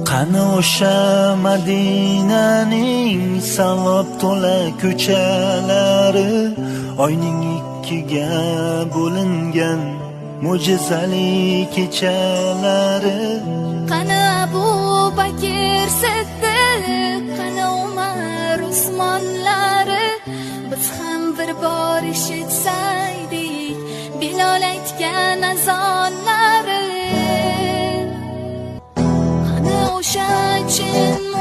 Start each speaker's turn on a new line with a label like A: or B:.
A: Qani o'sha Madinaning savob to'la ko'chalari, oyning ikkiga bo'lingan mo'jizali kechalari?
B: Qani Abu Bakr Siddiq, qani Umar Usmonlari? Biz ham bir bor eshitsaydik Bilol aytgan azonlari. Qani o'sha chin